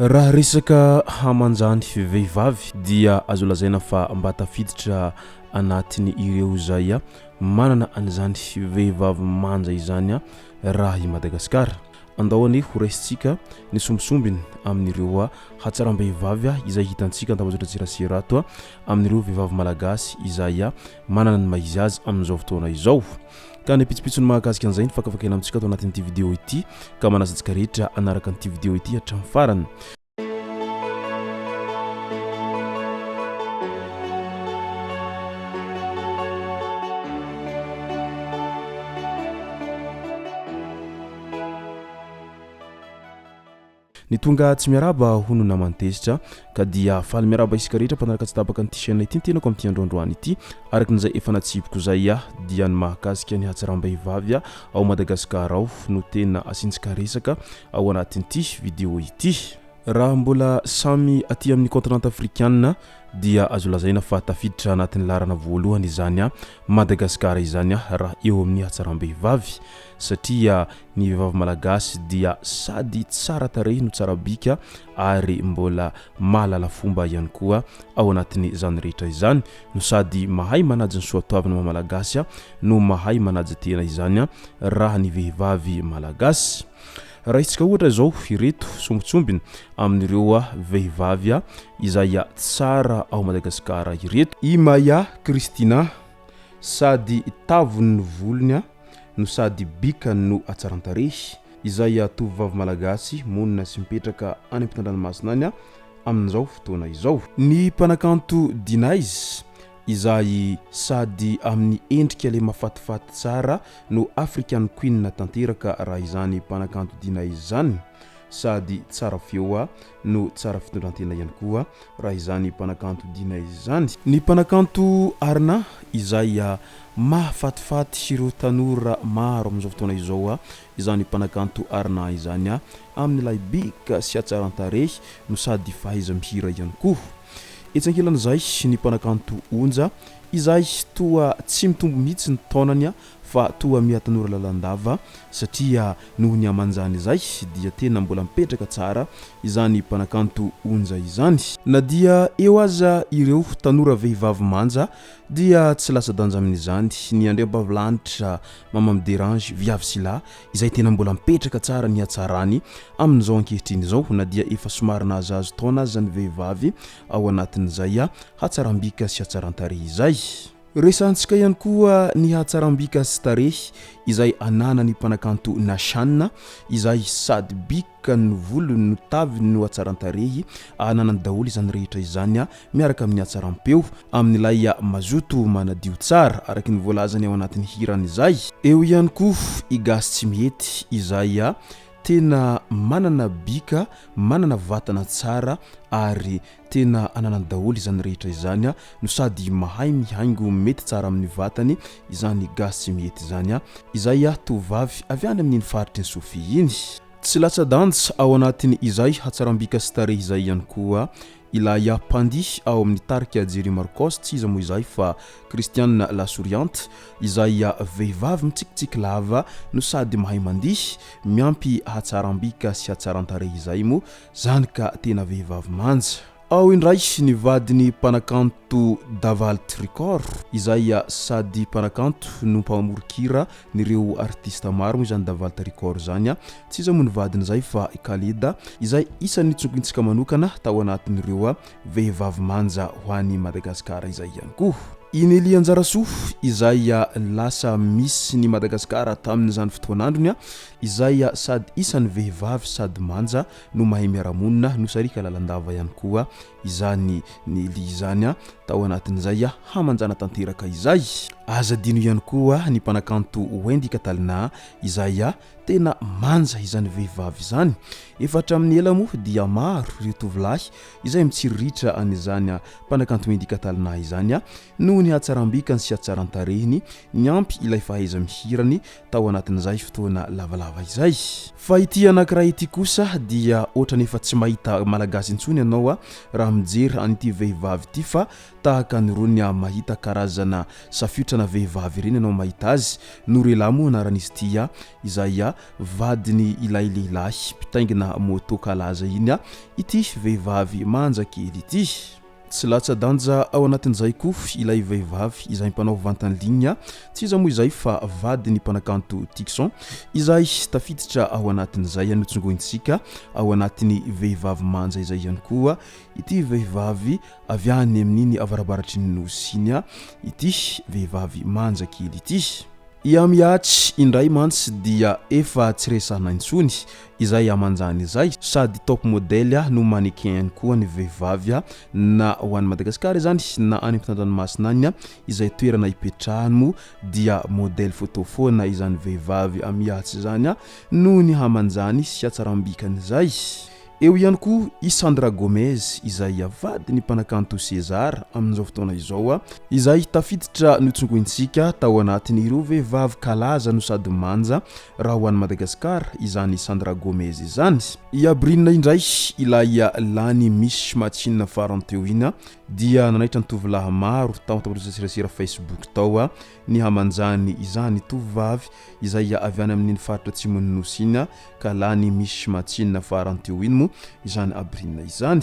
Raha resaka hamanjany vehivavy dia azo lazaina fa mba tafiditra anatiny ireo izay manana an'izany vehivavy manja izany raha i Madagasikara. Andao anie ho raisintsika ny sombintsombiny amin'ireo hatsaram-behivavy izay hitantsika an-tambajotran-tserasera ato amin'ireo vehivavy malagasy izay manana ny maha izy azy amin'izao fotoana izao. Ka ny pitsopitsony mahakasika an'izay no fakafakaina amintsika ato anatin'ity video ity ka manasa antsika rehetra hanaraka an'ity video ity hatramin'ny farany. Ny tonga tsy miarahaba hono naman'ny tezitra ka dia faly miarahaba isika rehetra mpanaraka tsy tapaka an'ity chaîne ity ny tenako amin'ity androandroany ity. Araka izay efa natsipiko izay dia ny mahakasika ny hatsaram-behivavy ao Madagasikara ao no tena asiantsika resaka ao anatin'ity vidéo ity. Raha mbola samy aty amin'ny continent afrikana dia azo lazaina fa tafiditra anatin'ny laharana voalohany izany Madagasikara izany raha eo amin'ny hatsaram-behivavy satria ny vehivavy malagasy dia sady tsara tarehy no tsara bika ary mbola mahalala fomba ihany koa ao anatin'izany rehetra izany no sady mahay manaja ny soatoavina maha malagasy no mahay manaja tena izany raha ny vehivavy malagasy. Raisitsika ohatra izao ireto sombintsombiny amin'ireo vehivavy izay tsara ao Madagasikara ireto. I Maya Christina, sady tavony ny volony no sady bikany no hatsaran-tarehy, izay tovovavy malagasy monina sy mipetraka any ampitan-dranomasina any amin'izao fotoana izao. Ny mpanakanto Dinaiz, izay sady amin'ny endrika le mahafatifaty tsara no African Queen tanteraka raha izany mpanakanto Dinaiz izany, sady tsara feo no tsara fitondrantena ihany koa raha izany mpanakanto Dinaiz izany. Ny mpanakanto Arna izay mahafatifaty ireo tanora maro amin'izao fotoana izao izany mpanakanto Arna izany amin'ilay bika sy hatsaran-tarehy no sady fahaiza-mihira ihany koa. Etsy ankilan'izay ny mpanakanto Onja izay toa tsy mitombo mihitsy ny taonany fa toa miha-tanora lalandava satria noho ny hamanjany izay dia tena mbola mipetraka tsara izany mpanakanto Onja izany. Na dia eo aza ireo tanora vehivavy manja dia tsy latsa-danja amin'izany ny andriambavilanitra Mama Miderange viavy sy lahy izay tena mbola mipetraka tsara ny hatsarany amin'izao ankehitriny izao na dia efa somary nahazahazo taona aza ny vehivavy ao anatin'izay hatsaram-bika sy hatsaran-tarehy izay. Resahantsika ihany koa ny hatsaram-bika sy tarehy izay ananan'ny mpanakanto Nashan izay sady bika no volony no taviny no hatsaran-tarehy ananany daholo izany rehetra izany miaraka amin'ny hatsaram-peo amin'ilay mazoto manadio tsara araka ny voalazany ao anatin'ny hirany izay. Eo ihany koa i Gasy Tsimihety izay tena manana bika, manana vatana tsara ary tena ananany daholo izany rehetra izany no sady mahay mihaingo mety tsara amin'ny vatany izany Gasy Tsimihety izany izay tovovavy avy any amin'iny faritry ny Sofia iny. Tsy latsa-danja ao anatin' izay hatsaram-bika sy tarehy izay ihany koa ilay mpandihy ao amin'ny tarika Jerry Marcos, tsy iza moa izay fa Christiane La Souriante, izay vehivavy mitsikitsiky lava no sady mahay mandihy, miampy hatsaram-bika sy hatsaran-tarehy izay moa zany ka tena vehivavy manja. Ao indray ny vadin'ny mpanakanto Davalt Record, izay sady mpanakanto no mpamoron-kira n'ireo artista maro moa izany Davalt Record izany. Tsy iza moa ny vadin'izay fa i Khaleda, izay isan'ny nitsokintsika manokana tao anatin'ireo vehivavy manja ho an'i Madagasikara izay ihany koa. I Nelly Anjarasoa, izay lasa Miss ny Madagasikara tamin'izany fotoan'androny, izay sady isan'ny vehivavy sady manja no mahay miara-monina no sariaka lalandava ihany koa izany Nelly izany tao anatin'izay hamanjana tanteraka izay. Aza adino ihany koa ny mpanakanto Wendy Catalina izay tena manja izany vehivavy izany. Efa hatramin'ny ela moa dia maro ireo tovolahy izay mitsiriritra an'izany mpanakanto Wendy Catalina izany noho ny hatsaram-bikany sy hatsaran-tarehiny niampy ilay fahaiza-mihirany tao anatin'izay fotoana lavalava izay. Fa ity anankiray ity kosa dia ohatran'ny efa tsy mahita Malagasy intsony ianao raha. raha mijery an'ity vehivavy ity fa tahaka an'irony mahita karazana safiotrana vehivavy ireny ianao mahita azy. Norela moa anaran'izy ity izay vadiny ilay lehilahy mpitaingina moto kalaza iny ity vehivavy manja kely ity. Tsy latsa-danja ao anatin'izay koa ilay vehivavy izay mpanao vente en ligne, tsy iza moa izay fa vadin'ny mpanakanto Tixon izay tafiditra ao anatin'izay notsongointsika ao anatin'ny vehivavy manja izay ihany koa ity vehivavy avy any amin'iny avarabaratry ny Nosy iny ity vehivavy manja kely ity. I Amiach indray mantsy dia efa tsy resahina intsony izay amanjany izay, sady top model no mannequin ihany koa ny vehivavy na ho any Madagasikara izany na any ampitan-dranomasina any izay toerana ipetrahany moa dia model photo foana izany vehivavy Amiach izany noho ny hamanjany sy hatsaram-bikany izay. Eo ihany koa i Sandra Gomez izay vadin'ny mpanakanto César amin'izao fotoana izao, izay tafiditra notsongointsika tao anatin'ireo vehivavy kalaza no sady manja raha ho an'i Madagasikara izany Sandra Gomez izany. I Abrina indray ilay lany Miss Machine farany teo iny dia nanaitra ny tovolahy maro tao an-tambajotra-serasera Facebook tao ny hamanjany izany tovovavy izay avy any amin'iny faritra atsimon'ny Nosy iny ka lany misy matsinina farany teo iny moa izany Abrina izany.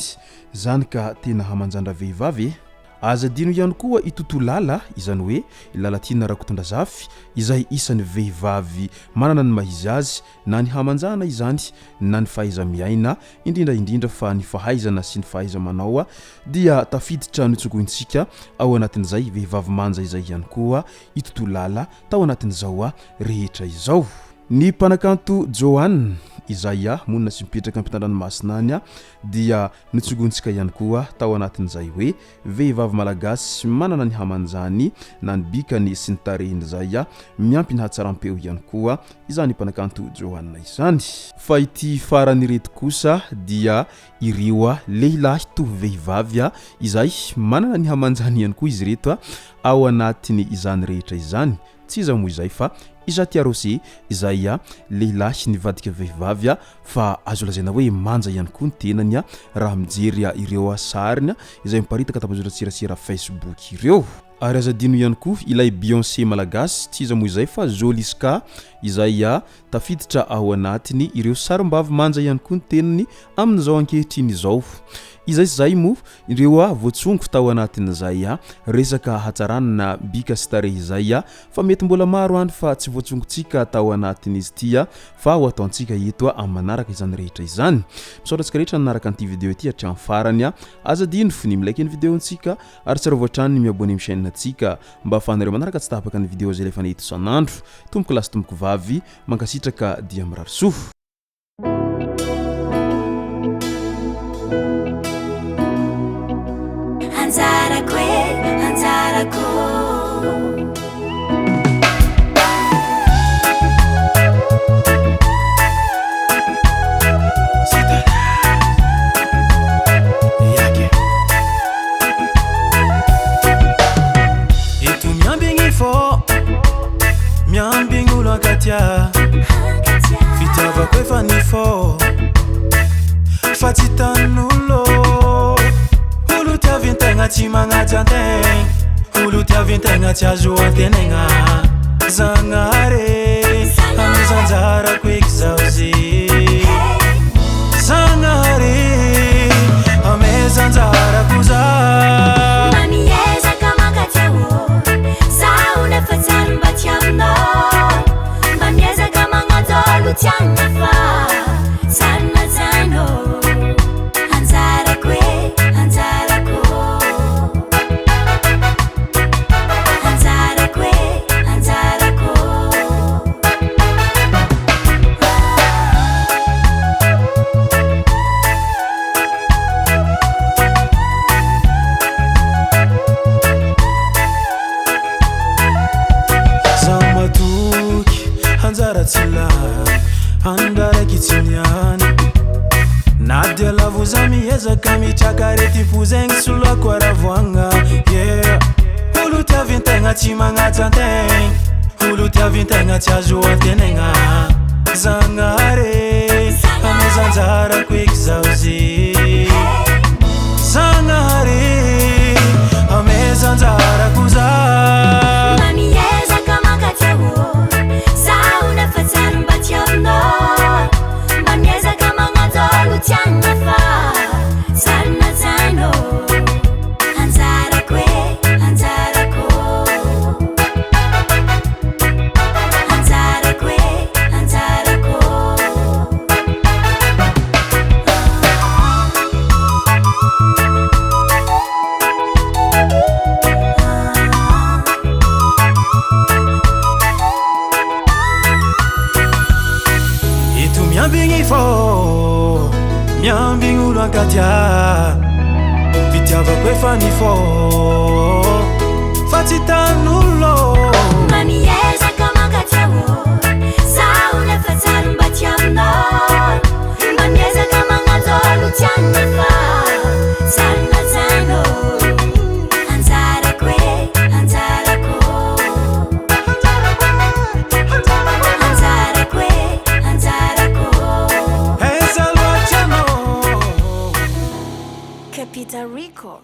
Zany ka tena hamanjan-dravehivavy e! Aza adino ihany koa i Toto Lala, izany hoe Lalatiana Rakotondrazafy, izay isan'ny vehivavy manana ny maha izy azy na ny hamanjana izany na ny fahaiza-miaina, indrindra indrindra fa ny fahaizana sy ny fahaiza-manao dia tafiditra notsongointsika ao anatin'izay vehivavy manja izay ihany koa i Toto Lala tao anatin'izao rehetra izao. Ny mpanakanto Johan, izay monina sy mipetraka ampitan-dranomasina any, dia notsongointsika ihany koa tao anatin'izay hoe vehivavy malagasy manana ny hamanjany na ny bikany sy ny tarehiny izay miampy ny hatsaram-peo ihany koa izany mpanakanto Johan izany. Fa ity farany ireto kosa dia ireo lehilahy toa vehivavy izay manana ny hamanjany ihany koa izy ireto ao anatin' izany rehetra izany. Tsy iza moa izay fa i Jatia Rosé izay lehilahy nivadika vehivavy fa azo lazaina hoe manja ihany koa ny tenany raha mijery ireo sariny izay miparitaka tambajotran-tserasera Facebook ireo. Ary aza adino ihany koa ilay Beyoncé malagasy, tsy iza moa izay fa Joliska izay tafiditra ao anatiny ireo sarim-bavy manja ihany koa ny tenany amin'izao ankehitriny izao. Izay sy izay moa ireo voatsongo tao anatin'izay resaka hatsarana bika sy tarehy izay fa mety mbola maro any fa tsy voatsongontsika tao anatin'izy ity fa ho ataontsika eto amin'ny manaraka izany rehetra izany. Misaotra antsika rehetra nanaraka an'ity video ity hatramin'ny farany. Aza adino ny mi-like ny video-ntsika ary tsarovy hatrany ny mi-abonner amin'ny chaîne-ntsika mba ahafahanareo manaraka tsy tapaka ny video izay alefanay eto isan'andro. Tompoko lahy sy tompoko vavy, mankasitraka dia mirary soa. Anjarako e, anjarako. Eto miambigny fô, miambigny olo ankatia. Fitiavako efa nifô, fa tsy hitan'olo. Olo tiavin-tegna tsy magnaja antegna, olo tiavin-tegna tsy azo antenaigna. Zagnahary, ameza anjarako eky zaho ze. Zagnahary, ameza anjarako za. Mba miezaka mankatia ô, zaho nefa tsy ary mba tiavinao. Mba miezaka magnanjo olo tianina fa tsy ary najanao. Anjarako e, anjarako. Anjarako e, anjarako. Zaho matoky anjara tsy lany, andraraiky tsy niany. Na dia lavo za miezaka mitraka areti-po zegny soloako haravoagna, yeah. Olo tiavin-tegna tsy magnaja antegna, olo tiavin-tegna tsy azo antenaigna. Zagnahary, ameza anjarako eky zaho ze. Zagnahary ameza anjarako za. Mba miezaka mankatia ô, zaho nefa tsary mba tia aminao. Mba miezaka magnanjo olo tiagna fa tsary najainao. Anjarako e, anjarako. Anjarako e, anjarako. Eto miambigny fô, miambigny olo ankatia. Fitiavako efa nifô, fa tsy hitan'olo. Mba miezaka mankatia ô, zaho nefa tsary mba tia aminao. Mba miezaka magnanjo olo tiagna fa tsary najainao. Anjarako e, anjarako. Anjarako e, anjarako. Aiza loatra anao. Capital Record.